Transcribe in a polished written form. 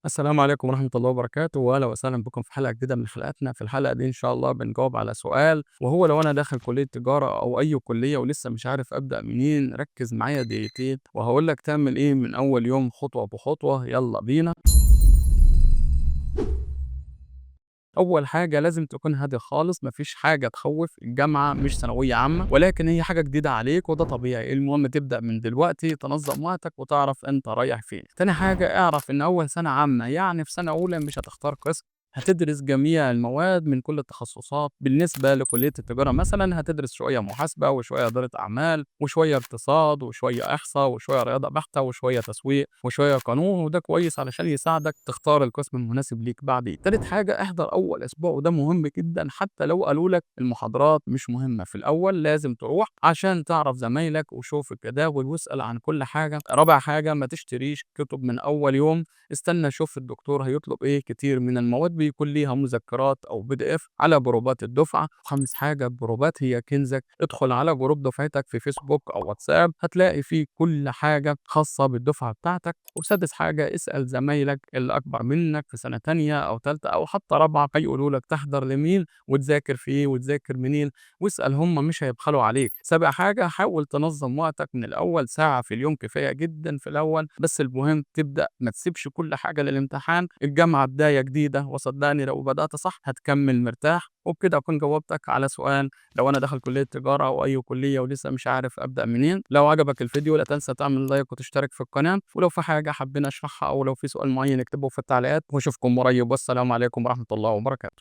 السلام عليكم ورحمة الله وبركاته، وأهلا وسهلا بكم في حلقة جديدة من حلقاتنا. في الحلقة دي إن شاء الله بنجاوب على سؤال، وهو لو أنا داخل كلية تجارة أو أي كلية ولسه مش عارف أبدأ منين، ركز معايا دقيقتين وهقول لك تعمل إيه من أول يوم خطوة بخطوة. يلا بينا. أول حاجة لازم تكون هادي خالص، مفيش حاجة تخوف، الجامعة مش ثانوية عامة ولكن هي حاجة جديدة عليك وده طبيعي. المهم تبدأ من دلوقتي تنظم وقتك وتعرف أنت رايح فين. تاني حاجة اعرف إن أول سنة عامة، يعني في سنة أولى مش هتختار قسم، هتدرس جميع المواد من كل التخصصات. بالنسبة لكلية التجارة مثلا هتدرس شوية محاسبة وشوية إدارة أعمال وشوية اقتصاد وشوية إحصاء وشوية رياضة بحتة وشوية تسويق وشوية قانون، وده كويس علشان يساعدك تختار القسم المناسب ليك بعدين. تالت حاجة احضر أول أسبوع، وده مهم جدا، حتى لو قالوا لك المحاضرات مش مهمة في الأول لازم تروح عشان تعرف زمايلك وشوف الجداول واسأل عن كل حاجة. رابع حاجة ما تشتريش كتب من أول يوم، استنى شوف الدكتور هيطلب إيه. كتير من المواد بيكون ليها مذكرات او PDF على جروبات الدفعة. خامس حاجة الجروبات هي كنزك، ادخل على جروب دفعتك في فيسبوك او واتساب هتلاقي فيه كل حاجة خاصة بالدفعة بتاعتك. وسادس حاجة اسال زمايلك اللي اكبر منك في سنة تانية او تالتة او حتى رابعه، هيقولوا لك تحضر لمين وتذاكر في ايه وتذاكر منين، واسال هم مش هيبخلوا عليك. سابع حاجة حاول تنظم وقتك من الاول، ساعة في اليوم كفاية جدا في الاول، بس المهم تبدا، ما تسيبش كل حاجة للامتحان. الجامعة بداية جديدة، وصدقني لو بدأت صح هتكمل مرتاح. وبكده أكون جاوبتك على سؤال لو أنا داخل كلية تجارة أو أي كلية ولسه مش عارف أبدأ منين. لو عجبك الفيديو لا تنسى تعمل لايك وتشترك في القناة، ولو في حاجة حابين أشرحها أو لو في سؤال معين اكتبه في التعليقات، وأشوفكم قريب، والسلام عليكم ورحمة الله وبركاته.